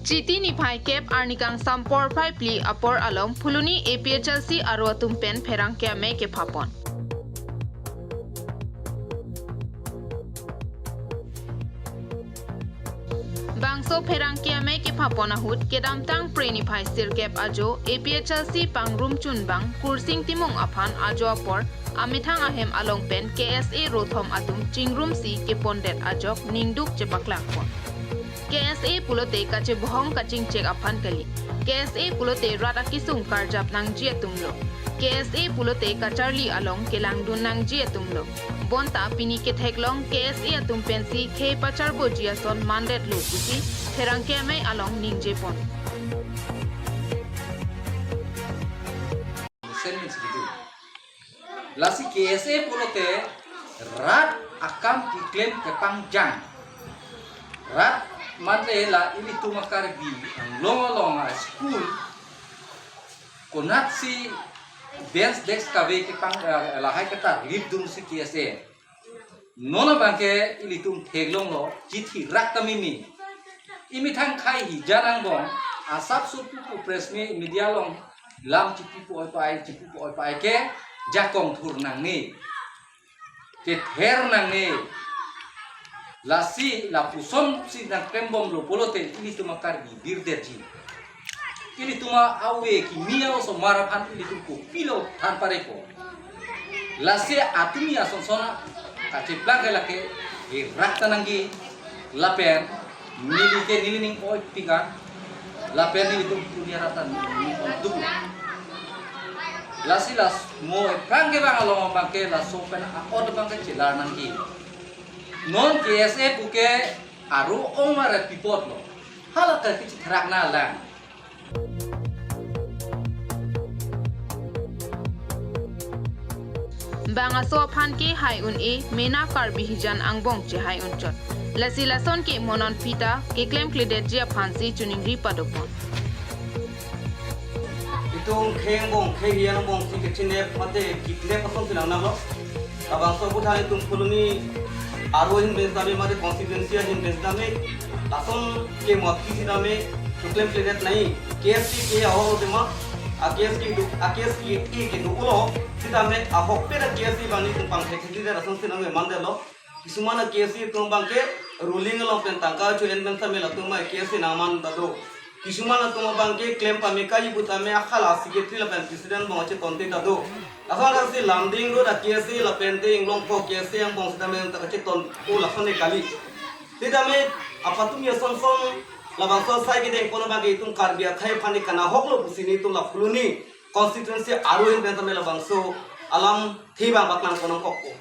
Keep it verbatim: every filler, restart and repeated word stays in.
Chiti niphai kep arnikangsam porphai phli apor along Phuloni A P H L C aro atum pen pherangke amei kephapon. Bangso pherangke amei kephapon ahut kedamtang Phre niphai sirkep ajo A P H L C pangrum chunbang Kursing Timung aphan ajo apor amethang ahem along pen K S A rothom atum chingrumsi kepondet ajok ningduk chepaklangpon. K S A pulote kachebohong kachingchek aphan kali. K S A pulote rat akesung karjap nangji atumlo. K S A pulote kacharli along kelangdun nangji atumlo. Bonta pini ketheklong K S A atum pensi khei pacharboji ason mandetlo pusi pherangke amei along ningjepon. Sen min segitu. Lasi K S A pulote rat akam keklem kepangjang. Rat mate la ilitum a-Karbi Anglong along a-school konatsi bench desk kave kepang, eh, lahai ketarlipdunsi K S A. Non abangke ilitum theklonglo, chithi rak ta mimi. Imethang khei hijan angbong asapso pupu press me media along lam chipipo oi-pai, chipipo oi-pai ke jakong thur nangne. Kether nangne. Lasi lapusonsi nangklembomlo pulote ilitum a-Karbi birdetji. Ilitum a-ave kimi a-osomar aphan ilitum kopilo than parepo. Lasi atumi asonson kacheplang ke lake irak ta nangji lapen neli ke neli ning oi pikan lapen nelitum punya ratan neli ong tu. Lasi las mo eplang ke bang along abangke laso pen a-ot abangke chelar nangji. Non K S A puke aro ong mare pipotlo. Hala ke kechethrak na lang. Bang aso aphan ke hai un-e mena Karbi hijan angbong chehai unchot. Lasi lason ke mo non pita keklemkledetji aphansi choningri padopon. Itum khei angbong, khei hijan angbongsi kachinep mate kidnap asonsi nangnanglo. Labangso aphuthak itum Phuloni aro ahin pen sitame mate constituency ahin pen sitame lason ke mo aphi sitame keklemkledet nai. K S A ke ahok lo tema, a K S A ke do, a K S A ke do ulo sitame ahokpet a K S A bang itum pangthekthekledet asonsi nangmandetlo. Kisuman a K S A atum abangke ruling along pen tangka cho-en pen sitame latum a K S A nangman ta do. Kisuman atum abangke klem pame kali putame akhala secretary lapen president angbong chetonte ta do. Asal kan si Lumding Road a K S A lapen te Inglongpho K S A angbong sitame ta kacheton o lason ne kali. Sitame apatumi asonson labangso asai kedengpon abangke itum Karbi akhei aphan ne kanahoklo pusi nelitum la Phuloni constituency aro ahin pen sitame labangso alamthe abang paklang ponong kokpo.